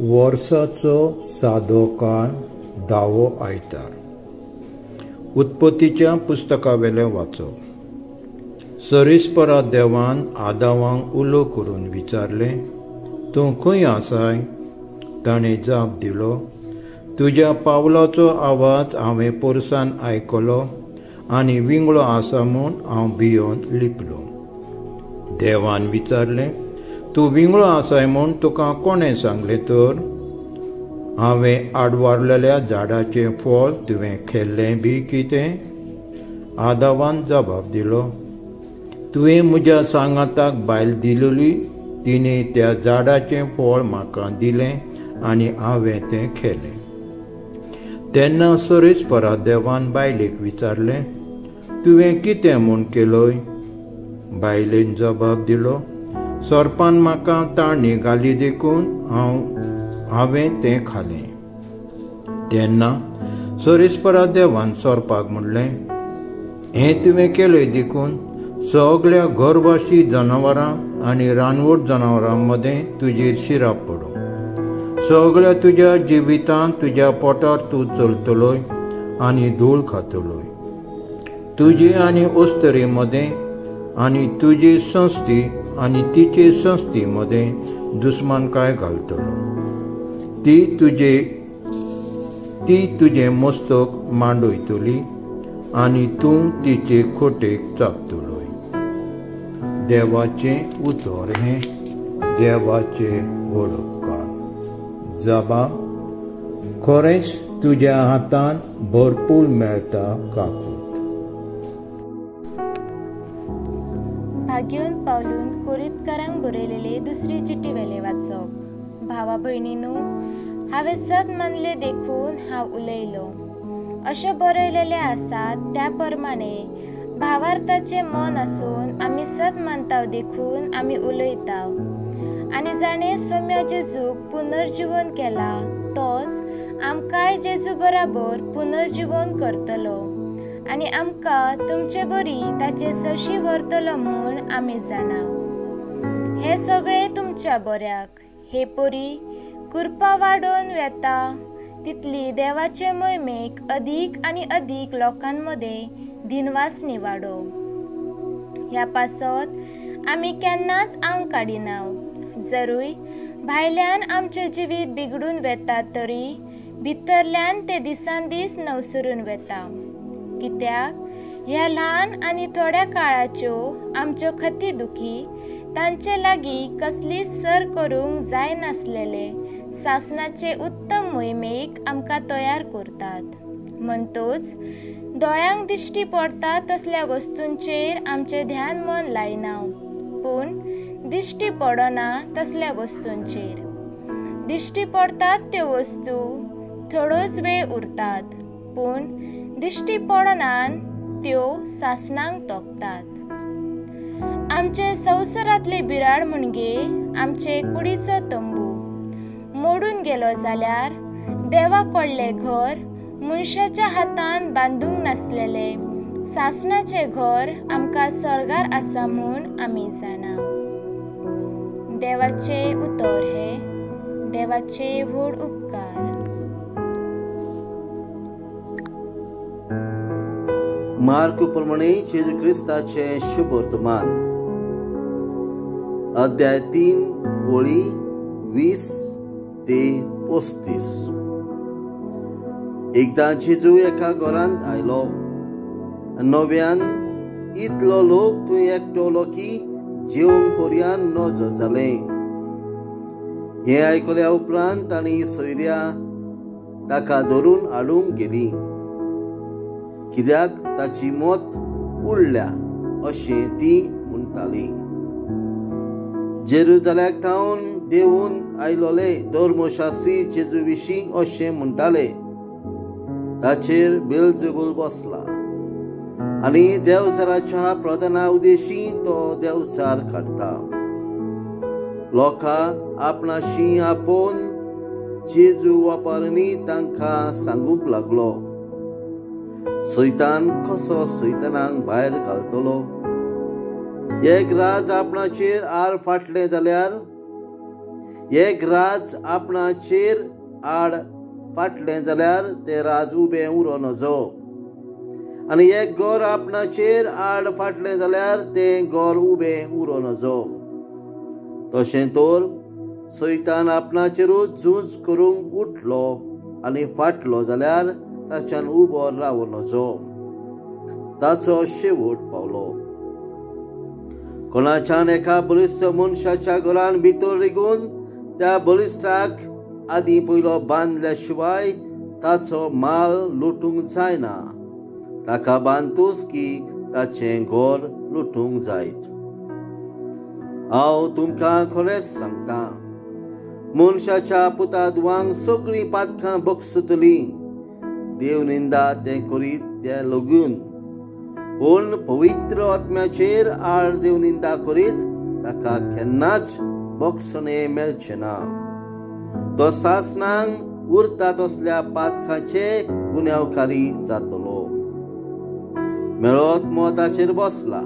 वर्साचो सादो काळ धावो आयतार. उत्पत्तीच्या पुस्तकावेलें वाचप. सरीसपरा देवान आदावांक उलो करून विचारलें, तूं खंय आसाय? ताणें जाप दिलो, तुज्या पावलाचो आवाज हांवें पोरसान आयकलो आनी विंगळो आसा म्हूण हांव भियोन लिपलो. देवान विचारलें, तूं विंगळो आसाय म्हूण तुका कोणें सांगलें तर? हांवें आडवारलेल्या झाडाचें फळ तुवें खेल्लें बी कितें? आदावान जबाब दिलो, तुवें म्हज्या सांगाताक बायल दिलेली, तिणें त्या झाडाचें फळ म्हाका दिलें आनी हांवें तें खेलें. तेन्ना सरेस्परा देवान बायलेक विचारलें, तुवें कितें म्हूण केलोय? बायलेन जबाब दिलो, सोरपान म्हाका ताळणी घाली देखून हांवें तें खालें. तेन्ना सरेस्परा देवान सोरपाक म्हणलें, हें तुवें केलें देखून सगळ्या घरवाशी जनावरां आनी रानवट जनावरां मदें तुजेर शिराप पडूं. सगळ्या तुज्या जिवितांत तुज्या पोटार तूं चलतलोय आनी धूळ खातलोय. तुजे आनी अस्तरे मदें आनी तुजे संस्थी आनी तिचे संस्थी मदें दुस्मानकाय घालतलो. ती तुजें मस्तक मांडयतली आनी तूं तिचे खोटेक चापतलोय. देवाचें उतर हें देवाचें व्हड उपकार. जबाब, खरेंच तुज्या हातान भरपूर मेळटा काकूट. भाग्योन पावलून कोरितकारांक बरयलेले दुसरी चिटी वेले वाचप. भावा भयणीनू, हांवें सत मानलें देखून हांव उलयलो. अशें बरयलेलें आसा त्या प्रमाणे भावार्थाचें मन आसून आमी सत मानताव देखून आमी उलयताव. आनी जाणें सोम्या जेजूक पुनर्जिवन केला तोच आमकांय जेजू बराबर पुनर्जिवन करतलो आनी आमकां तुमचे बरी ताचे सरशी व्हरतलो म्हूण आमी जाणा. हें सगळें तुमच्या बऱ्याक. हे परी कृपा वाडोवन वेता तितली देवाचे मोहिमेक अदीक आनी अदीक लोकां मदें दिनवास निवाडो. ह्या पासत आमी केन्नाच आंग काडिनाव. जरूय भायल्यान आमचें जिवीत बिगडून वेता तरी भितरल्यान तें दिसान दीस नवसरून वेता. कित्याक ह्या ल्हान आनी थोड्या काळाच्यो आमच्यो खती दुखी तांचे लागीं कसलीच सर करूंक जायनासलेले सासणाचे उत्तम मोहिमेक आमकां तयार करतात. म्हणटोच दोळ्यांक दिश्टी पडटा तसल्या वस्तूंचेर आमचें ध्यान मन लायना, पूण दिश्टी पडना तसल्या वस्तूंचेर. दिश्टी पडटात त्यो वस्तू थोडोच वेळ उरतात, पूण दिश्टी पडनान त्यो सासणांक तोपतात. आमचे संवसारांतले बिराड म्हणजे आमचे कुडीचो तंबू मोडून गेलो जाल्यार देवा कडलें घर मनशाच्या हातान बांदूंक नासलेलें सासणाचें घर आमकां स्वर्गार आसा म्हूण आमी जाणा. देवाचें उतर हें देवाचे व्हड उपकार. मार्क प्रमाणे जेजू क्रिस्ताचें शुभवर्तमान, अध्याय 3 वळी 20 ते 35. एकदां जेजू एका घरांत आयलो. नव्यान इतलो लोक थंय एकटोलो की जेवंक पर्यान नजो जालें. हें आयकल्या उपरांत तांणी सोयऱ्या ताका धरून हाडूंक गेली, कित्याक ताची मत उडल्या अशें ती म्हणटाली. जेरुजाल्याक थावन देवून आयलोले धर्मशास्त्री जेजू विशीं अशें म्हणटाले, ताचेर बेलजबूल बसला आनी देवचाराच्या प्रधाना उदेशी तो देवचार काडटा. लोकां आपणाशी आपोवन जेजू वापरणी तांकां सांगूंक लागलो, सैतान कसो सैतानाक भायर घालतलो? एक राज आपणाचेर आर फाटलें जाल्यार एक राज आपणाचेर आड फाटलें जाल्यार तें राज उबें उरो नजो, आनी एक घर आपणाचेर आड फाटलें जाल्यार तें घर उबें उरो नजो. तशें तर सैतान आपणाचेरूच झूज करूंक उठलो आनी फाटलो जाल्यार ताच्यान उबो रावो नजो, ताचो शेवट पावलो. कोणाच्यान एका बळिश्ट मनशाच्या घरान भितर रिगून त्या बळिश्टाक आदी पयलो बांदल्या शिवाय ताचो माल लुटूंक जायना. ताका बांदतूच की ताचें घर लुटूंक जायत. हांव तुमकां खरेंच सांगता, मनशाच्या पुतादवांक सगळीं पातकां बक्षतलीं, देव निंदा तें करीत ते लगून. पूण पवित्र आत्म्याचेर आड देव निंदा करीत ताका केन्नाच बक्षणें मेळचें ना. तो सासणांक उरता तसल्या पातकाचे गुन्यांवकारी जातलो. मेळत मोताचेर बसला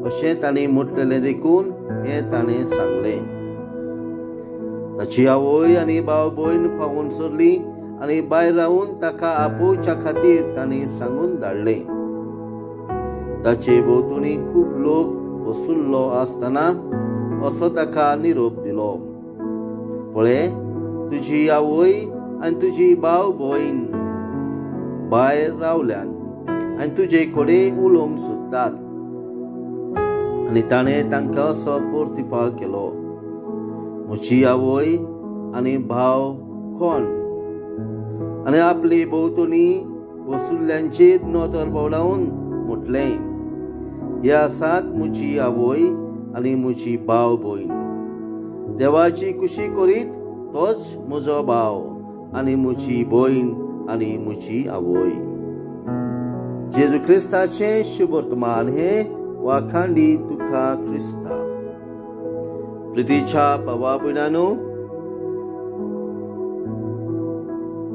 अशें ताणें म्हटलेलें देखून हें ताणें सांगलें. ताची आवय आनी भाव भयण पावून सरली आनी भायर रावून ताका आपोवच्या खातीर ताणें सांगून धाडलें. ताचे भोंवतणी खूब लोक बसुल्लो आसतना असो ताका निरोप दिलो, पळय तुजी आवय आनी तुजी भाव भयण भायर रावल्यान आनी तुजे कडेन उलोवंक सोदतात. आनी ताणें तांकां असो प्रतिपाळ केलो, म्हजी आवय आनी भाव कोण? आनी आपली भोंवतणी बसुल्ल्यांचेर नदर भोंवडावन म्हटलें, हे आसात म्हजी आवय आनी म्हजी भाव भयण. देवाची खुशी करीत तोच म्हजो भाव आनी म्हजी भयण आनी म्हजी आवय. जेजू क्रिस्ताचें शुभवर्तमान हें वाखांडी तुका क्रिस्ता. प्रितीच्या भावा भयणांनो,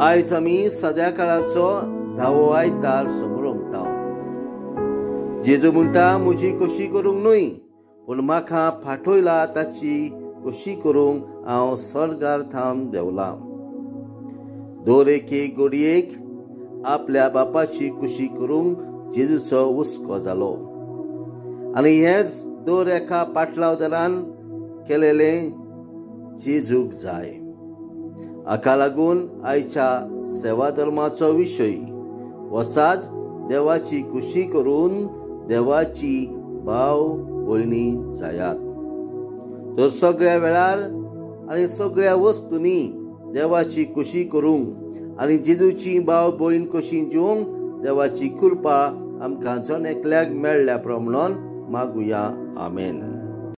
आयज आमी सद्या काळाचो धावो आयतार समरमता. जेजू म्हणटा, म्हजी कशी करूंक न्हय, पूण म्हाका फाटयला ताची कशी करूंक हांव सर्गार थावन देंवलां. दर एके घडयेक आपल्या बापाची खुशी करूंक जेजूचो हुस्को जालो आनी हेच दर एका पाटलावदारान केलेलें जेजूक जाय. हाका लागून आयच्या सेवा धर्माचो विशय वचात देवाची खुशी करून देवाची भाव भयणी जायात. तर सगळ्या वेळार आनी सगळ्या वस्तूंनी देवाची खुशी करूंक आनी जेजूची भाव भयण कशी जिवंक देवाची कृपा आमकां जण एकल्याक मेळ्ळ्या प्रमाण मागुया. आमेन.